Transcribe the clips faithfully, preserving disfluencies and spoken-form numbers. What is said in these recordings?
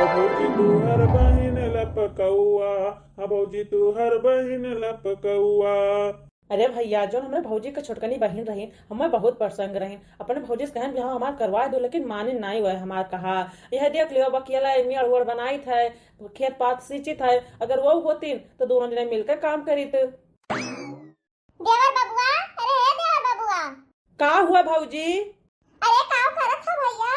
भौजी तू हर बहिन लपकौआ, हाँ भौजी तू हर बहिन लपकौआ। अरे भैया, जौन हमरे भौजी के छोटकनी बहिन रहिन, हमें बहुत पसंद रहिन। अपने भौजी से कहन, "बियाह हमार करवा दो," लेकिन मानिन नाई वह हमार कहा। यह देख लियो, बकियला एमी अड़ुअड़ बनाइत है, खेत पात सींचित है, अगर वो होतिन तो दोनों जने मिलकर काम करीत। देवर बबुआ, अरे हे देवर बबुआ। का हुआ भौजी? अरे का करत हो भैया?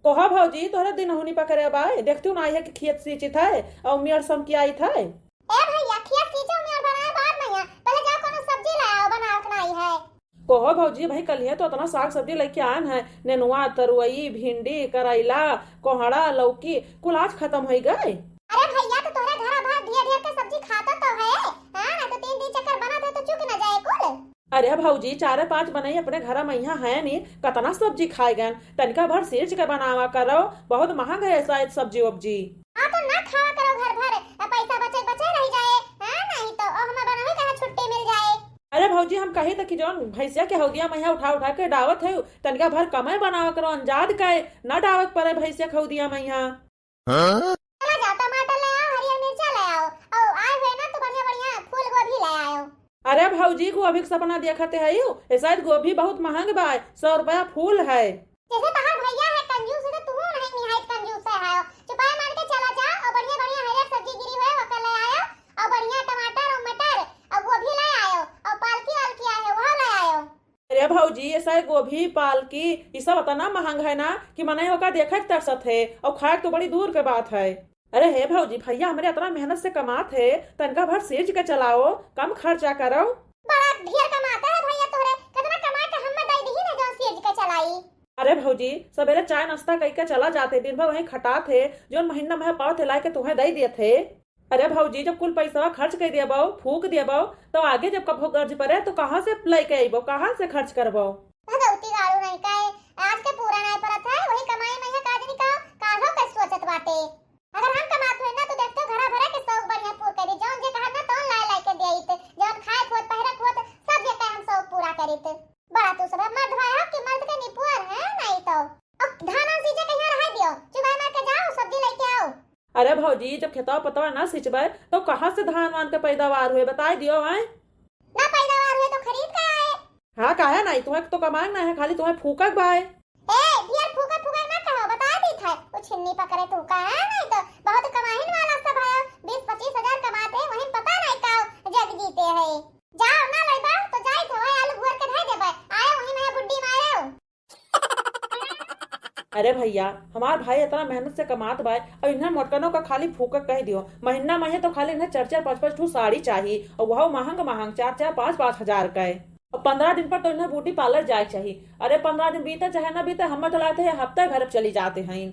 कहो भौजी, तोहरे दिनहुनी पकड़े बा, देखती हूँ ना, आई है कि खेत सींचित है और मियर समकी आई थे। ए भैया, खेत सींचे मियर बनाए बाद में है, पहले जाओ कोनो सब्जी ले आओ, बनाओ के नाई है। कहो भौजी, भाई कलिहे तो इतना साग सब्जी लेके आन है, नेनुआ, तरुई, भिंडी, करैला, कोहड़ा, लौकी, कुल आज खत्म हो गए। अरे भैया, तो तोहरे घर भर ढेर ढेर के सब्जी खाता तो है, हाँ ना, तो तीन दिन चक्कर बनत है तो चुक न जाए कुल। अरे भौजी, चारे पाँच मनई अपने घर में यहाँ है नी, कतना सब्जी खाए गन, तनिका भर सींच के बनावा करो, बहुत महंग है शायद सब्जी वब्जी। हाँ, तो ना खावा करो घर भर, आ पैसा बचे बचे रह जाए, हाँ, नहीं तो ओ हमें बनवे कहाँ छुट्टी मिल जाए। अरे भौजी, हम कही त कि जौन भैंसिया के हौदिया में यहाँ उठा उठा के डावत है, तनिका भर कमे बनावा करो, अंजाद का ना डावे के पड़े भैंसिया के हौदिया में यहाँ। हाँ? चला जाओ, टमाटर ले आओ, हरियर मिर्चा ले आओ, और आए हुए ना तो बढ़िया बढ़िया फूल गोभी ले आयो। अरे भौजी, गोभी के सपना देखते है यू, ए शायद गोभी बहुत महंग बा, सौ रुपया फूल है। जैसे तहार भैया है कंजूस, तो तू नहीं निहायत कंजूस है, है। चुपाई मार के चला जाओ और बढ़िया बढ़िया हरियर सब्जी गिरी हुए ओकर ले आयो, और बढ़िया टमाटर और मटर और गोभी ले आयो, और पालकी वालकी आए है वह ले आयो। अरे भौजी, ऐसा है गोभी, पालकी, ई सब इतना महंग है ना कि मनई ओका देखे के तरसत है और खाए के तो बड़ी दूर के बात है। अरे हे भौजी, भैया हमरे इतना मेहनत से कमात है, तनका भर सींच के चलाओ, कम खर्चा करो। बड़ा ढेर कमाता है भैया तोहरे, कितना कमा के हमें दे दीही ना जो सींच के चलाई। अरे भौजी, सवेरे चाय नाश्ता कई के चला जाते, दिन भर वहीं खटात है, जो महीना में पावत है लाए के तुम्हें दे देत है। अरे भौजी, जब कुल पैसवा खर्च कर देबो, फूक देबो, तो आगे जब कभो गर्ज पड़े तो कहाँ से लेके अइबो, कहाँ से खर्च करबो? भगवती गाड़ू नहीं काहे, आज के पूरा नहीं परत है, वही कमाई में है काजनी का, काल्हो के सोचत बाटे। अगर हम कमात होई ना तो देखते घरा भरा के शौक बढ़िया पूर करी, जौन जे कहा ना तौन लाए लाए के देइत, जौन खाए होत, पहिरे होत, सब जे कहे हम शौक पूरा करीत। बड़ा तू सब मर्द भाई हो कि मर्द के निपुअर है, नहीं तो। अब धान आन सींचे कहिया रह दियो, चुबाई मार के जाओ, सब्जी लेके आओ। अरे भौजी, जब खेतवा पतवा ना सींचबे तो कहाँ से धान वान के पैदावार हुए, बताए दियो आए। ना पैदावार हुए तो खरीद के आए। हाँ, काहे नहीं, तुम्हें तो कमाए ना है, खाली तुम्हें फूकक बाय। ए, ढेर फूकक फूकक ना कहो, बताए दी था, वो छिन्नी पकड़े तू का है, नहीं तो बहुत कमाहिन वाला सब है, बीस पच्चीस हजार कमाते, वहीं पता नहीं का जग जीते है। जाओ ना लइबा तो जाई तो आलू भुअर के धर देबे, आए वहीं में बुड्डी मारो। अरे भैया, हमार भाई इतना मेहनत से कमात बाय, और इन्हें मोटकनों का खाली फूकक कह दियो। महीना में तो खाली इन्हें चार चार पाँच पाँच ठू साड़ी चाही, और वह महंग महंग चार चार पाँच पाँच हजार का है। और पन्द्रह दिन पर तो इन्हें ब्यूटी पार्लर जाए चाही। अरे पन्द्रह दिन बीते चाहे ना बीते, हम तो लाते हैं हफ्ते भर चली जाते हैं।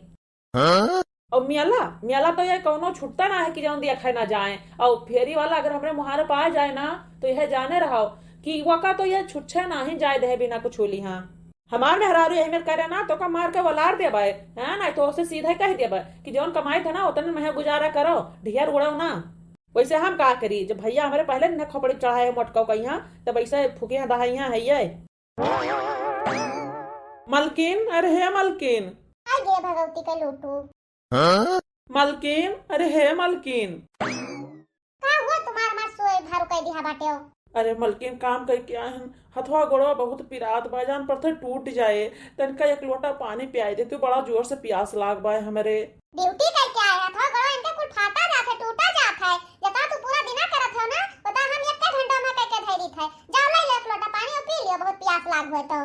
हाँ? और मियाला, मियाला तो ये कौनो छुट्टा ना है कि जौन दिया खाए ना जाए। और फेरी वाला अगर हमरे मुहारे पाए जाए ना, तो यह जाने रहो कि वका तो ये छुच्छे ना ही जाए दे बिना कुछ होली। हाँ, हमार मेहरारू यही मेर करे ना, तो का मार के वलार देबे, हाँ, ना तो उसे सीधे कह देबे कि जौन कमाई थे ना, उतने में गुजारा करो, ढेर उड़ो ना। वैसे हम का करी, जब भैया हमारे पहले न खोपड़ी चढ़ाए मोटको कहिया, तब ऐसे फुकिया दहाइया है ये। मलकिन, अरे हे मलकिन। आ गे भगवती के लूटू। हाँ? मलकिन, अरे हे मलकिन। का हुआ तुम्हार मार सोए भारू कह दिया बाटे हो? अरे मलकिन, काम करके आए हैं, हथवा गोड़वा बहुत पिरात बा, जान पड़त है टूट जाए, तनिका एक लोटा पानी पियाई दे तू, बड़ा जोर से प्यास लाग बा हमरे। ड्यूटी करके आए हैं, थोड़ा गोड़वा इनके कुल फाटा जात है, टूटा जात है, जता तू पूरा दिना करत हो ना, उता हम एक घंटा में करके धैरित है। जाओ ले लो एक लोटा पानी और पी लियो, बहुत प्यास लाग हुए तो।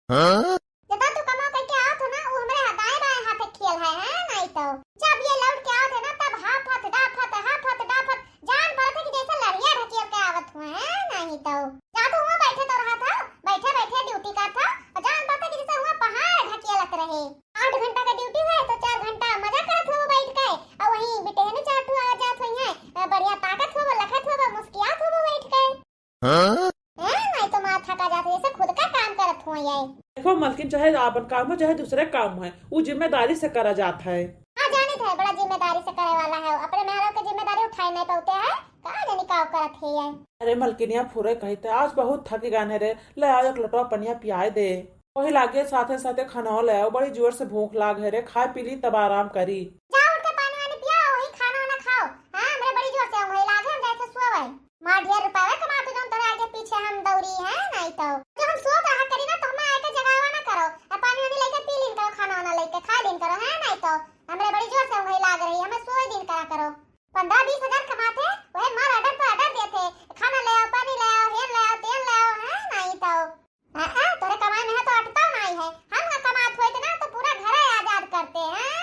हाँ? जता तू कमा करके आवत हो ना, वो हमरे हा-, दाएं बाएं हाथे खेल है, हैं? नहीं तो जब ये लौट के आवत है ना, तब हाफत डाफत, हाफत डाफत, जान पड़त है कि जैसे लड़िया ढकेल के आवत हुए, हैं? नहीं तो जा तू हुआ बैठे तो रहा था, बैठे बैठे ड्यूटी करत था, और जान पड़त है कि जैसे हुआ पहाड़ ढकेलत रहे। आठ घंटा का ड्यूटी है तो चार घंटा मजा करत हो बैठ के, और वहीं बिटेहने चार ठो आ जात हुई हैं, बढ़िया ताकत हो, लखत हो, मुस्कियात हो बैठ के। हाँ? हैं? नहीं तो माथा का जात है, जैसे खुद का काम करत हुआ ये। देखो मलकिन, चाहे आपन काम हो चाहे दूसरे काम है, वो जिम्मेदारी से करा जात है। हाँ, जानित है, बड़ा जिम्मेदारी से करे वाला है, अपने मेहरारू के जिम्मेदारी उठाए नहीं पाते हैं, का जानी का करत है ये। अरे मलकिनिया फुरे कहित है, आज बहुत थक गए है रे, ले आओ एक लोटवा पनिया पियाए दे। वही लागे साथे साथे खाना ले आओ, बड़ी जोर से भूख लाग है रे, खाए पी ली तब आराम करी। जा उठ के हमरे बड़ी जोर से उंगली लाग रही, हमें सोए दिन करा करो। पन्द्रह बीस हजार कमात है, वही मार order पर order देते, खाना ले आओ, पानी ले आओ, हेन ले आओ, तेल ले आओ, हैं? नहीं तो। हाँ, हाँ, तोरे कमाई में है तो अटता नहीं है, हम ना कमात होइत ना तो पूरा घर आजाद करते हैं।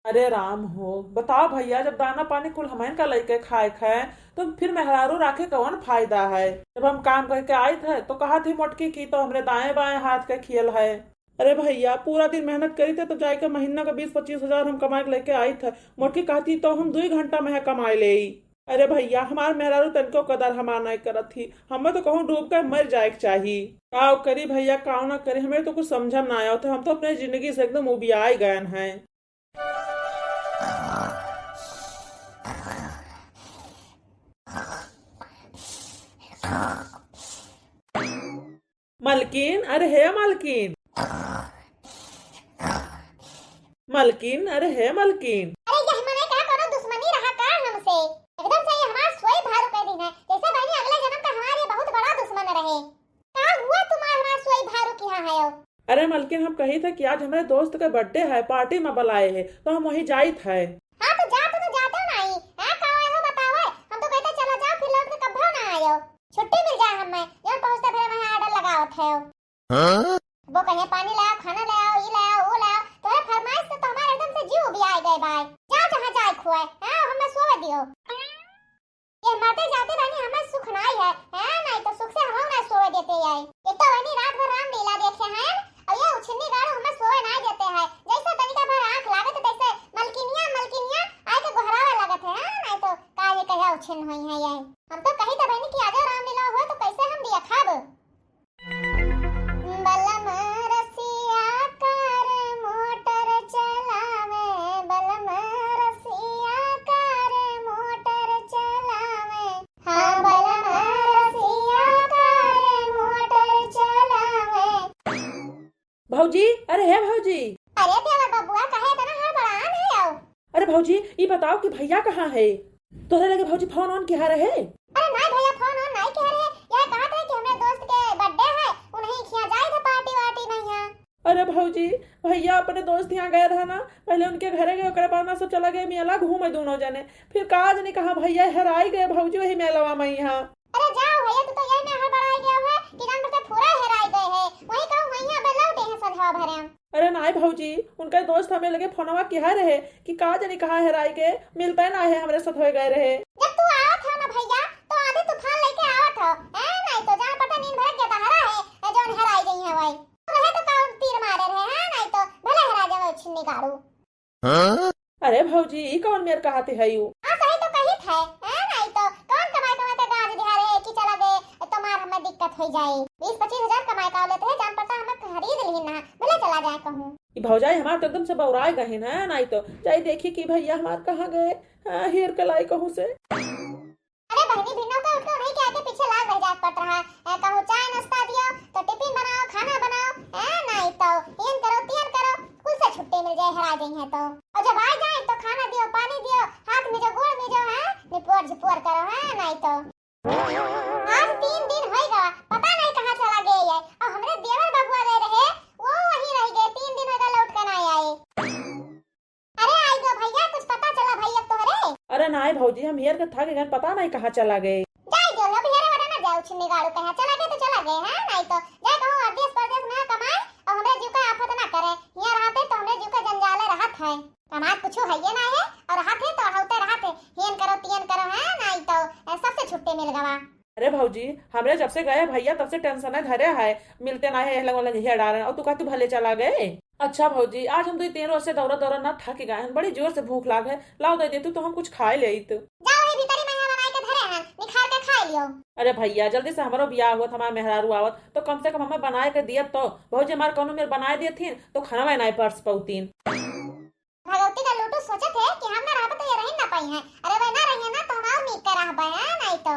अरे राम हो, बताओ भइया, जब दाना पानी कुल हमन का लइके खाए खाए, तो फिर मेहरारू राखे कवन फायदा है? जब हम काम करके आइत है, तो कहत ही मोटकी कि तो हमरे दाएं बाएं हाथ के खियल है। अरे भइया, पूरा दिन मेहनत करी थे, तो जाइके महीना का बीस पच्चीस हजार हम कमाए के लेके आइत है। मोटकी कहती, तो हम दुई घंटा में है कमाए लेई। अरे भइया, हमार मेहरारू तनिको कदर हमार नाई करत ही, हमें तो कहूँ डूब के मर जाए के चाही। का करी भइया, का ना करी, हमें तो कुछ समझ में ना आवत है। हम तो अपने जिंदगी से एकदम उबियाए गए हैं। मलकिन, अरे हे मलकिन। मलकिन, अरे हे मलकिन। अरे, यह मने का कोनो दुश्मनी रहा का हमसे? एकदम से ये हमार सोई भारू कर दिन है, जैसे बहनी अगले जन्म का हमारे बहुत बड़ा दुश्मन रहे। का हुआ तुम्हार हमार सोई भारू किहाँ है हो? अरे मलकिन, हम कही थे कि आज हमरे दोस्त के birthday है, party में बुलाए है, तो हम वहीं जाइत है। हाँ, तो जा, तू तो जाते नहीं है, का आए हो बताओ है? हम तो कहते चला जाओ, फिर लौट के कब्बो ना आयो। छुट्टी मिल जाए हमें, जौन पहुँचते फिर हमें order लगावत है। हाँ? वो कहे, "पानी लाओ, खाना लाओ, ई लाओ, वो लाओ।" तोहरे फरमाइश से तो हमारे एकदम से जीव उबियाए गए बाय। जाओ जहाँ जाए खुआए, हाँ, हमें सोवे दियो। ये मरते जाते बानी, हमें सुख नाई है, हाँ, नहीं तो सुख से हम ना सोवे देते यार। एक तो वही रात भर रामलीला देखे हैं, और ये उछन्नी गाड़ू हमें सोवे नाई देते हैं। जैसे तनिका भर आँख लागे तो तैसे, "मलकिनिया, मलकिनिया," आए के गोहरावे लगत है, हाँ, नहीं तो का ये कहिया उछिन्न हुई है ये। हम तो कही तो बहनी कि आजो रामलीला हो तो कैसे हम दिया खाब। बलम रसिया कार मोटर चलावे, बलम रसिया कार मोटर चलावे। हाँ, बलम रसिया कार मोटर चलावे। भौजी, अरे हे भौजी। अरे देवर बबुआ, काहे इतना हड़बड़ान है आओ? अरे भौजी, ई बताओ कि भैया कहाँ है? तोहरे लगे भौजी फोन ऑन किहा रहे? अरे नाई भैया, फोन ऑन नाई किहा रहे। यह कहत रहे कि हमरे दोस्त के birthday है, उन्हीं खिया जाए थे party वार्टी में यहाँ। अरे भौजी, भैया अपने दोस्त यहाँ गए रहा ना, पहले उनके घरे गए, ओकरे बाद ना सब चला गए मेला घूमे दोनों जने। फिर का जाने कहाँ भैया हेराई गए भौजी वही मेलवा में यहाँ। अरे जाओ भैया, तू तो यही में हड़बड़ाई गया है कि जान पड़ते पूरा हेराई गए है। वही कहूँ वहीं अबे लौटे हैं सजवा भरे। अरे नाई भौजी, उनका दोस्त हमें लगे फोनवा किहा रहे कि का जानी कहाँ हेराई गए, मिलता ही ना है, हमरे साथ होए गए रहे। जब तू आवत हो ना भैया, तो आधी तूफान लेके आवत हो, हैं? नहीं तो जान पड़ता नींद भरक के दहरा है, ए जौन हेराई गई है वही। रहे तो कौन तीर मारे रहे, हैं? नहीं तो भले हेरा जावे उछिन्नी गाड़ू। हाँ? अरे भौजी, ई कौन मेर कहत है यू? हाँ, सही तो कहित है, हैं? नहीं तो कौन कमाई कमाई के गाज दिहा रहे कि चला गए, तो मार हमें दिक्कत हो जाए। बीस पच्चीस हजार कमाई का लेते हैं, जान पड़ता हमें खरीद ली ना, भले चला जाए कहूँ। ई भौजाई हमार तो एकदम से बौराए गहिन है, नहीं तो जाई देखी कि भैया हमार कहाँ गए, हाँ, हेर के लाई कहूँ से। अरे बहनी, भिन्नो का उठो नहीं के आगे पीछे लाग रह जात पट रहा है। कहूँ चाय नाश्ता दियो तो टिफिन बनाओ, खाना बनाओ, हैं? नहीं तो एन करो, तियन करो, कुल से छुट्टी मिल जाए, हेरा गई है तो। और जब आ जाए तो खाना दियो, पानी दियो, हाथ में जो गोड़ में जो है, निपोर झिपोर करो, हैं? नहीं तो। आज तीन दिन होई गवा, पता नहीं कहाँ चला गए ये। और हमरे देवर बबुआ गए रहे, वो वहीं रह गए, तीन दिन हो गए लौट कर ना आए। अरे आई गो भैया, कुछ पता चला भैया तोहरे? अरे नाई भौजी, हम हेर के थक गए, पता नहीं कहाँ चला गए। जाए दियो, अब हेरे वाला ना जाओ, छिन्नी गाड़ू कहाँ चला गए तो चला गए, हैं? नहीं तो जाए कहूँ और देश परदेश में कमाए और हमरे जीव का आफत ना करे। यहाँ रहते तो हमरे जीव का जंजाले रहत है, कमात कुछ है ये ना है, और रहत है तो रहते रहत है, हियन करो तियन करो, हैं? नहीं तो ए, सबसे छुट्टी मिल गवा। अरे भौजी, हमरे जब से गए भैया तब से टेंशन है धरे है, मिलते ना है, एहलंग ओहलंग यही डारन, और तू कहती भले चला गए। अच्छा भौजी, आज हम दुई तीन रोज से दौरा दौरा ना थक गए हैं, बड़ी जोर से भूख लाग है, लाओ दे दे तू तो हम कुछ खाए ले तो। जाओ ही भीतरी में यहाँ बनाए के धरे हैं, निखार के खाए लियो। अरे भैया, जल्दी से हमारो बियाह होत, हमार मेहरारू आवत, तो कम से कम हमें बनाए के दियत तो। भौजी हमार कौनो मेर बनाए दियत थी तो खाना बनाए परस पौतीन। भगवती का लूटू सोचत है कि हम ना रहबे तो ये रही ना पाई है। अरे वह ना रही है ना तो हम और नीक के रहबे हैं, नहीं तो।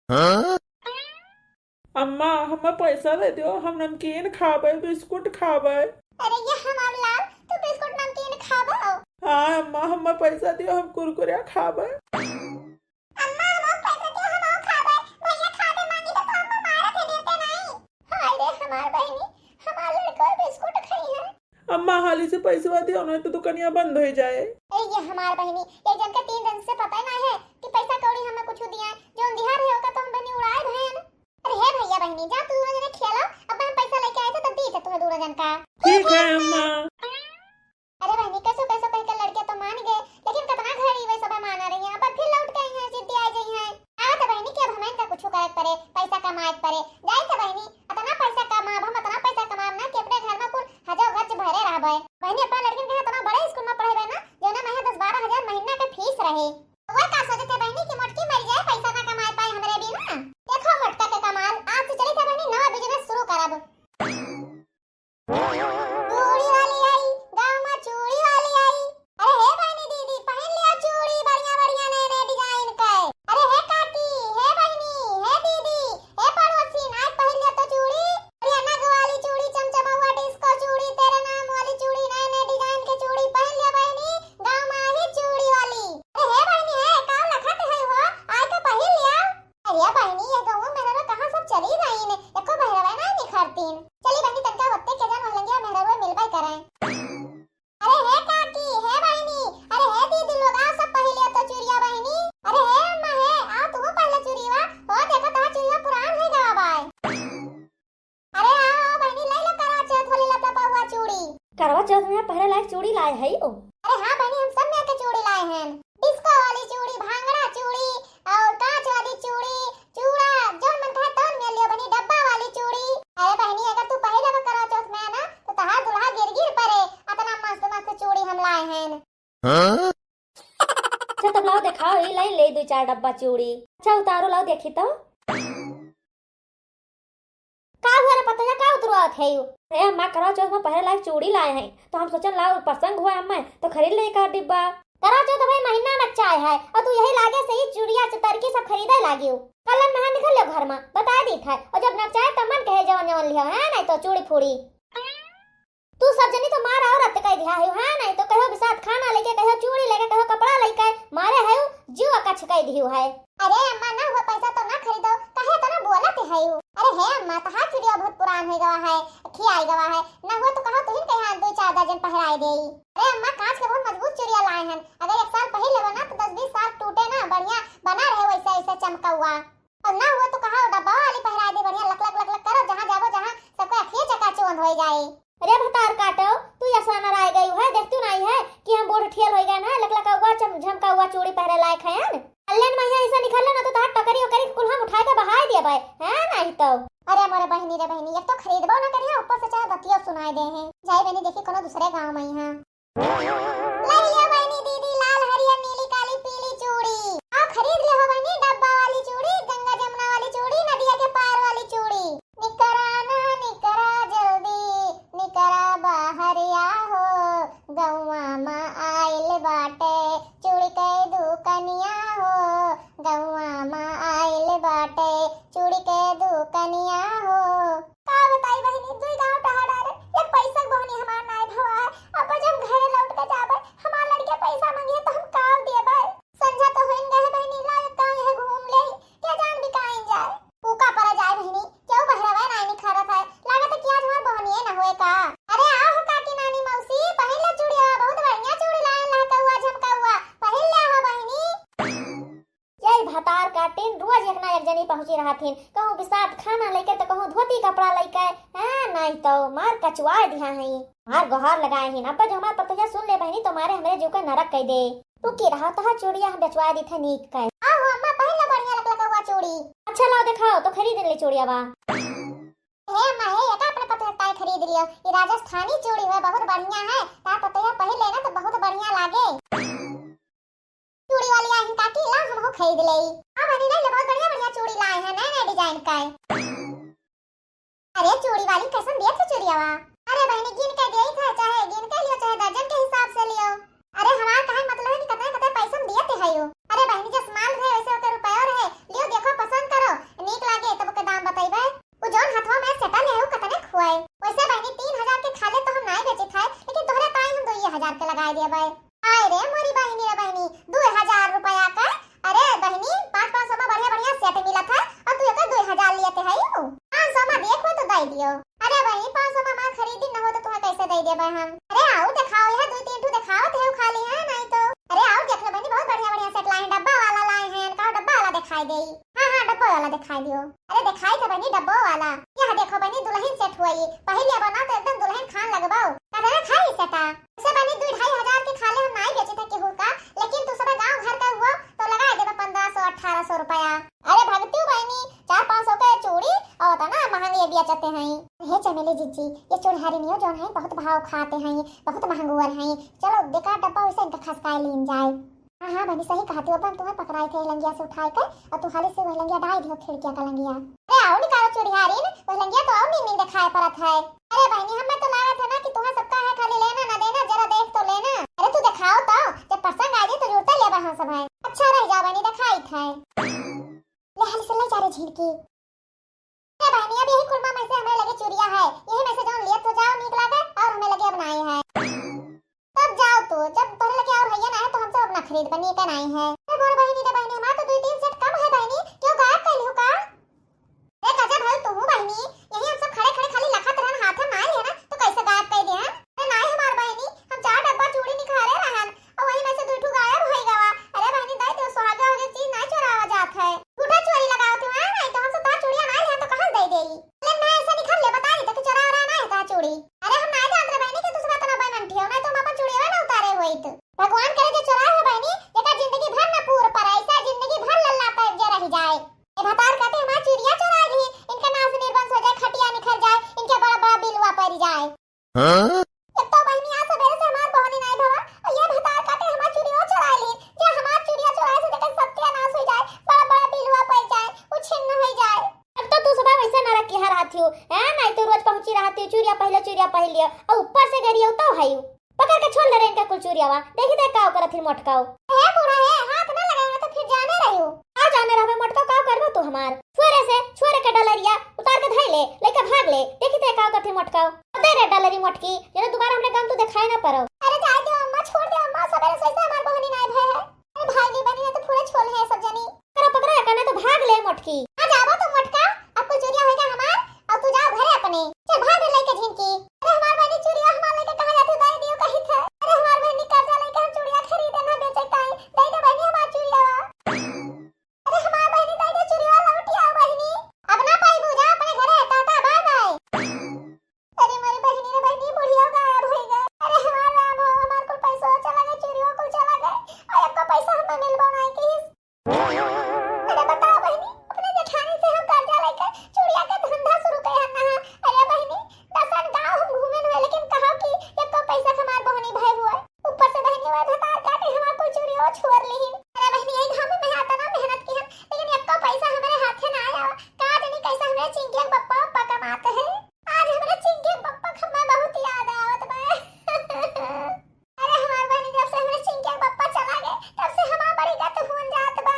हाँ? अम्मा, हमें पैसा दे दियो, हम नमकीन खाबे, बिस्कुट खाबे। अरे ये हमार लाल, तू बिस्कुट नमकीन खाबो? हाँ अम्मा, हमें पैसा दियो, हम कुरकुरे खाबे। अम्मा, हम पैसा दियो, हम खाबे। भैया खाबे मांगी तो, तो अम्मा मारत है, देते नहीं। हाय रे हमार बहनी, हमार लड़का बिस्कुट खाई है। अम्मा हाली से पैसवा दियो, नहीं तो दुकानिया बंद होइ जाए। ए, ये हमार बहिनी, एक जन का तीन दिन से पता ही नहीं है कि पैसा कौड़ी हमें कुछ दिया है। जौन दिहा रहे ओका तो हम बहिनी उड़ाए भयन। अरे हे भैया बहिनी, जा तू दोनों जने खेलो, अब हम पैसा लेके आए थे तब दी थे तुम्हें दोनों जन का। ठीक है अम्मा। अरे बहिनी, कैसो कैसो कह के लड़के तो मान गए, लेकिन कितना घड़ी वे सब माना रही हैं, अब फिर लौट के आई हैं, जिद्दी आ गई हैं। आवत बहिनी कि अब हमें इनका कुछ करे के पड़े, पैसा कमाए के पड़े। जाई थे बहिनी, इतना पैसा कमाब हम, इतना पैसा कमाब ना कि अपने घर में कुल हजो गच भरे रहबे। बहिनी, अपना लड़कन के इतना बड़े स्कूल में पढ़ेबे ना, जो ना महीना दस बारह हजार महीना के फीस रहे। वह का सोचते बहिनी कि मोटकी मर जाए, पैसा ना कमाए पाए हमरे बिना। देखो मोटका के कमाल, आज से चली थे बहिनी नवा बिजनेस शुरू करब। चूड़ी वाली आई, गाँव में चूड़ी वाली आई। अरे हे बहिनी दीदी, पहन लिया चूड़ी, बढ़िया बढ़िया नए नए डिजाइन के। अरे हे काकी, हे बहिनी, हे दीदी, हे पड़ोसिन, आज पहन लिया तो चूड़ी, बढ़िया नग वाली चूड़ी, चमचमौआ डिस्को चूड़ी, तेरे नाम वाली चूड़ी, नए नए डिजाइन के चूड़ी पहन लिया बहिनी, गाँव में आई चूड़ी वाली। अरे हे बहिनी, हे का लखत है हो, आय तो पहन लिया। अरे बहिनी, ये गाँव में मेहरारू कहाँ सब चली गईन, एको मेहरारू ना निखरतीन। चली बहिनी, तनका वत्ते के जान महलंगिया मेहरारू मिलबे करे। अरे हे काकी, हे बहिनी, अरे हे दीदी लोग, आओ सब पहले तो चूड़िया बहिनी। अरे हे अम्मा हे, आओ तू पहले चूड़िया। ओ देखो, तोहार चूड़िया पुरान है गवा बाय। अरे आओ, आओ बहिनी, ले लो करवा चौथ वाली लपलपौआ चूड़ी। करवा चौथ में पहरे लायक चूड़ी लाए है ओ। अरे हाँ बहिनी, हम सब में के चूड़ी लाए हैं। डिस्को वाली चूड़ी, भांगड़ा चूड़ी, और कांच वाली चूड़ी, चूड़ा, जौन मन कहे तौन मिल लियो बहिनी, डब्बा वाली चूड़ी। अरे बहिनी, अगर तू पहले वो करवा चौथ में है ना, तो तहार दुल्हा गिर गिर पड़े, इतना मस्त मस्त चूड़ी हम लाए हैं। हाँ? अच्छा तब लाओ दिखाओ, ई लाई ले दो चार डब्बा चूड़ी। अच्छा उतारो, लाओ देखी तो। का हुआ रे पतोहिया, का उतरवावत है यू? अरे अम्मा, करवा चौथ में पहरे लायक चूड़ी लाए हैं, तो हम सोचन लाओ प्रसंग हुआ अम्मा, तो खरीद ले एक आध डिब्बा। करवा चौथ भाई महीना नकचाए है, और तू यही लागे से ही चूड़िया चतरकी सब खरीदे लागियो। कलन महा निकल लो घर में, बता दी था, और जब नकचाए तब मन कहे जवन जवन लिया है, नहीं तो चूड़ी फूड़ी। तू सब जनी तो मार औरत कह दिया है, हाँ, नहीं तो कहो बिसात खाना लेके, कहो चूड़ी लेके, कहो कपड़ा लेके, मारे है जीव कछ कह दियो है। अरे अम्मा, ना हुआ पैसा तो ना खरीदो, कहे तो ना बोलत है। अरे हे अम्मा, तहार चूड़िया बहुत पुरान हो गवा है, खियाई गवा है, ना हुआ तो कहो तुहिन कहे दो चार दर्जन पहराए देई। अरे अम्मा, कांच के बहुत मजबूत चूड़िया लाए हैं, अगर एक साल पहन लेबो ना तो दस बीस साल टूटे ना, बढ़िया बना रहे वैसे ऐसे चमकौआ। और ना हुआ तो कहा डब्बा वाली पहराए दे, बढ़िया लक लक लक लक करो, जहाँ जाबो जहाँ सबके अखिए चकाचौंध हो जाए। अरे भतार काटो, तू असाना राय गई है, देखतू नहीं है कि हम बूढ़ ठियल हो गए ना, लकलकौआ चम-, झमकौआ चूड़ी पहरे लायक है न? कल्याण मैया ऐसा निकल ना तो तहार टकरी ओकरी के कुल हम उठा के बहाय दिए भाई, है नहीं तो। अरे मोरे बहिनी रे बहिनी, एक तो खरीदबो ना करिया, ऊपर से चाहे बतिया सुनाए दे हैं। जाए बहिनी देखी कोनो दूसरे गाँव में यहाँ। ले लियो बहिनी दीदी लाल हरियर नीली काली पीली चूड़ी। आओ खरीद ले हो बहिनी डब्बा वाली चूड़ी, गंगा जमुना वाली चूड़ी, नदिया के पार वाली चूड़ी। निकरा ना निकरा जल्दी, निकरा बाहर आहो, गौवा मा आइल बाटे चूड़ी के दुकनिया हो, गौवा मा आइल बाटे चूड़ी के दुकनिया हो। का बताई बहिनी, दुई गाँव टहा डारे, एक पैसा बहनी हमार नाय भवाए। अब जब घरे लौट के जाबे, हमार लड़के पैसा मांगे तो हम का देबे? संझा तो होइन गए बहिनी, लाओ एक गाँव यह घूम ले, के जान बिकाइन जाए। ऊ का परा जाए बहिनी, केहू बहरवे नाय निखारत है, लागत है कि आज हमार बहनिए ना होए का। अरे आओ हो काकी नानी मौसी, पहिन ले चूड़िया, बहुत बढ़िया चूड़ी लाए लहकौआ झमकौआ, पहिन ले हो बहिनी। यही भतार काटिन, रोज एक ना एक जनी पहुंची रहत हिन, कहूँ बिसात खाना लेके तो कहूँ धोती कपड़ा लेके। हाँ, नहीं तो मार कचुआ दिया है, मार गोहार लगाए हिन। अब जो हमार पतोहिया सुन ले बहिनी, तो मारे हमरे जीव के नरक कह दे। रुकी रहा, तोहार चूड़िया हम बेचवा दी थे नीक के। आओ अम्मा, पहिन लो बढ़िया लकलकौआ चूड़ी। अच्छा लाओ दिखाओ तो खरीद ले चूड़िया बा। हे अम्मा हे, एका अपने पतोहिया ताई खरीद लियो, ये राजस्थानी चूड़ी है, बहुत बढ़िया है, तार पतोहिया पहिन लेना तो बहुत बढ़िया लागे। चूड़ी वाली आई काकी, ला हमहू खरीद लेई। हाँ बहिनी, ले ले, बहुत बढ़िया बढ़िया चूड़ी लाए हैं, नए नए डिजाइन का है। अरे चूड़ी वाली, कैसन दिया थे चूड़ियावा? अरे बहिनी, गिन के देई था, चाहे गिन के लियो, चाहे दर्जन के हिसाब से लियो। अरे हमार कहे मतलब है कि कतने कतने पैसा में दिया थे हयो। अरे बहिनी, जस माल रहे वैसे ओकर रुपयो रहे, लियो देखो पसंद करो, नीक लागे तब ओके दाम बताइबे। उ जौन हथवा में सेटल है उ कतने खुआए। वैसे बहिनी, तीन हजार के खाले तो हम नाई बेचे थे, लेकिन तोहरे ताई हम दुइये हजार के लगाए देबे। हाय रे मोरी बहिनी रे बहिनी, दू हजार रुपया का? अरे बहिनी, पाँच पाँच सौ में बढ़िया बढ़िया सेट मिलत है और तू एकर दू हजार लियत है यू। पाँच सौ में देखो तो दे दियो। अरे बहिनी, पाँच सौ में हमार खरीदी न हो तो तुम्हें कैसे से दे देबे हम। अरे आउ देखाओ, यह दुइ तीन ठो देखावत है खाली है, नाहीं तो। अरे आउ देख लो बहिनी, बहुत बढ़िया बढ़िया set लाए हैं, डब्बा वाला लाए हैं, कहो डब्बा वाला देखाई देई। हाँ हाँ, डब्बा वाला देखाई दियो। अरे देखाई था बहिनी डब्बो वाला। यह देखो बहिनी दुलहिन set हुई, पहिर लेबो ना तो एकदम दुलहिन खान लगबो। का देना खाई set आ? से बहिनी दुइ ढाई हजार के खाले हम नाहीं बेचे थे केहू का, लेकिन तू सब गाँव घर का हुआ तो लगा देबे पन्द्रह सौ अठारह सौ रुपया। अरे भगतियो बहिनी, चार पाँच सौ के चूड़ी और तना महंगे बेचते हैं। हे चमेली जीजी, ये चूड़हारिनियो जौन है बहुत भाव खाते हैं, बहुत महंगूर हैं। चलो बेकार डब्बा वैसे इनका खसकाए लीन जाए। हाँ हाँ बहिनी, सही कहती हो, अब हम तुम्हें पकड़ाई थे लंगिया से उठाए के और तू हाली से वह लंगिया डाल दियो खिड़किया का लंगिया। अरे आओ निकालो चूड़हारिन, वह लंगिया तो और नीन नीन देखाए परत है। अरे बहिनी, हमें तो लागत है ना कि तुम्हें सबका है खाली लेना ना देना, जरा देख तो लेना। अरे तू देखाओ तो, जब पसंद आ जाए तो जुड़ते लेबे हम सब है। अच्छा रह जाओ बहिनी, देखाई थे। ले हाली से ले जा रे झिनकी। अरे बहिनी, अब यही कुलमा में से हमें लगे चूड़िया है, यही में से जौन लियत हो जाओ नीक लागे और हमें लगे अब नाई है। तब जाओ तू, जब तोहरे लगे और हइये ना है तो हमसे अब ना खरीद बनी के नाई है। अरे मोर बहिनी रे बहिनी, हमार तो दुइ तीन set कम है बहिनी, क्यों गायब कर लियो का? अरे गजब है तू बहिनी, यही हम सब खड़े खड़े खाली लखत रहन, हाथ में नाई है ना तो कैसे गायब कर दे हैं? अरे नाई हमार बहिनी, हम चार डब्बा चूड़ी निकाले रहन और वही में से दुइ ठो गायब हो गवा। अरे बहिनी, दे दो, सुहागे होगे चीज नाई चोरावा जात है। झूठा चोरी लगावत हो, हैं? नाई तो हम सब तोहार चूड़िया नाई है तो कहाँ से दे देई? लेकिन मैं ऐसा निकाल ले, बता दी तो कि चोरा रहा ना है तोहार चूड़ी। अरे हम नाई जानत रहे बहिनी कि तू सब इतना बेमन ठियो, नाई तो हम अपन चूड़िया ना उतारे होइत। भगवान करे जे चोराए हो बहिनी, जेकर जिंदगी भर ना पूर पर, ऐसा जिंदगी भर लल्ला पर जे रह जाए। ए भतार काटे हमार चूड़िया चोराए ली, इनका नाश निर्वंश हो जाए, खटिया निखर जाए, इनके बड़ा बड़ा बिलवा पड़ जाए। हाँ? एक तो बहिनी आज सबेरे से हमार बहनी नाई भवा, और ये भतार काटे हमार चूड़ियो चोराए ली, जे हमार चूड़िया चोराए से जेकर सत्यानाश हो जाए, बड़ा बड़ा बिलवा पड़ जाए, उ छिन्न हो जाए। अब तो तू सुबह वैसे नरक के हर हाथी हो, हैं? नाई तो रोज पहुंची रहती हो, चूड़िया पहले, चूड़िया पहन लियो, और ऊपर से गरियो तो है यू। पकड़ के छोड़ ले रे इनका कुल चूड़ियावा, देखी दे काव करत ही मोटकाव। हे बूढ़ा हे, हाथ ना लगावे तो फिर जाने रही हो। का जाने रहबे मोटकाव, काव करबो तू हमार? छोरे से, छोरे के डलरिया उतार के धइ ले, लइके भाग ले, देखी ते काव करत ही मोटकाव। दे रे डलरी मोटकी, जने दोबारा हमरे गाँव तू देखाए ना परो। अरे जाए दे अम्मा, छोड़ दे अम्मा, सबेरे से हमार बहनी नाई भय है। अरे भाग ले बनी, ना तो पूरा छोल है सब जनी। पकड़ा, पकड़ा, एका ना तो भाग ले मोटकी। आ जाबो तो मोटका, अब कुल चूड़िया होइगा हमार, और तू जाओ घरे अपने। चल भाग ले लइके झिनकी। अरे हमार बहनी चूड़िया हमार लइके कहाँ जाती, दे दियो कही थे। अरे हमार बहनी कर्जा लइके हम चूड़िया खरीदे ना बेचे ताई, दे दे बहनी हमार चूड़िया। अरे हमार बहनी दे दे चूड़िया, लौटी आओ बहनी। अब ना पाई बुझा अपने घरे, टाटा बाय बाय। अरे मोरी बहिनी रे बहिनी, बुढ़िया गायब होइ गए। अरे हमार राम हो, हमार कुल पैसा चला गए, चूड़ियो कुल चला गए, और एको पैसा हमें मिलबो नहीं किस। अरे बताओ बहिनी, अपने जेठानी से हम कर्जा लेके चूड़िया के धंधा शुरू करे हन ना। अरे बहिनी, दसन गाँव हम घूमे हुए, लेकिन कहा कि एको पैसा हमार बहनी भाई हुए। ऊपर से बहिनी हुए भतार काटे हमार कुल चूड़ियो छोड़ ली। अरे बहिनी, यही घाम में आता ना मेहनत की हम, लेकिन एको पैसा हमारे हाथे ना आया। का जानी कैसा हमारे चिंकिया के पप्पा, पप्पा कमाते हैं। आज हमरे चिंकी के पप्पा के हमें बहुत याद आवत बा। अरे हमार बहिनी, जब से हमरे चिंकी के पप्पा चला गए, तब से हमार बड़ी गत हुन जात बा।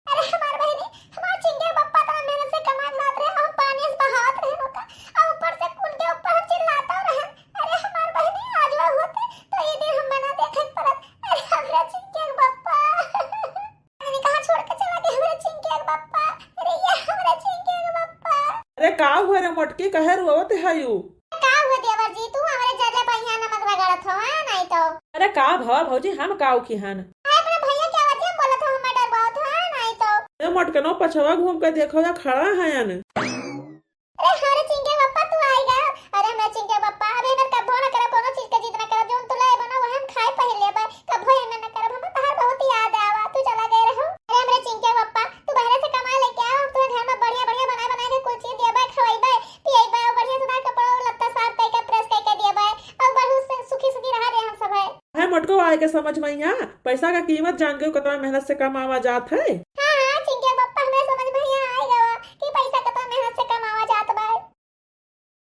अरे हमार बहिनी, हमार चिंकी के पप्पा इतना मेहनत से कमात लात रहे, हम पानी से बहावत रहे ओका, और ऊपर से उनके ऊपर हम चिल्लाता रहे। अरे हमार बहिनी, आज वो होते तो ये दिन हम ना देखे के पड़त। अरे हमरे चिंकी के पप्पा। अरे कहाँ छोड़ के चला गए हमरे चिंकिया के पप्पा? अरे ये हमरे चिंकिया के पप्पा। अरे का हुआ रे मोटकी, कहे रोवत है यू? का हुआ देवर जी, तू हमरे जले पहिया नमक रगड़त हो, हाँ, नहीं तो। अरे का भवा भौजी, हम काव किहन? अरे अपने भैया के आवाज में बोलत हो, हमें डर बहुत हो, हाँ, नहीं तो। ए मोटकनो, पछवा घूम के देखो या खड़ा है अन। अरे हमारे चिंके पप्पा तू आई गए। अरे हमारे चिंके पप्पा, अबे हमें कभो ना करब, कोनो चीज के जिद ना करब, जौन तू ले बना वही हम खाए पहन लेबे, कभो ये ना करब, हमें तहार बहुत याद आवा, तू चला गए रहो। अरे हमारे चिंके पप्पा, तू बहरे से कमाए लेके आओ, हम तुम्हें घर में बढ़िया बढ़िया बनाए बनाए के कुल चीज देबे, खवाइबे, पियाइबे, और बढ़िया सुधार कपड़ा और लत्ता साफ करके प्रेस करके देबे, और बढ़ू से सुखी सुखी रहा दे हम सब है। है मोटको आए के समझ में यहाँ, पैसा का कीमत जान गए, कितना मेहनत से कमावा जात है।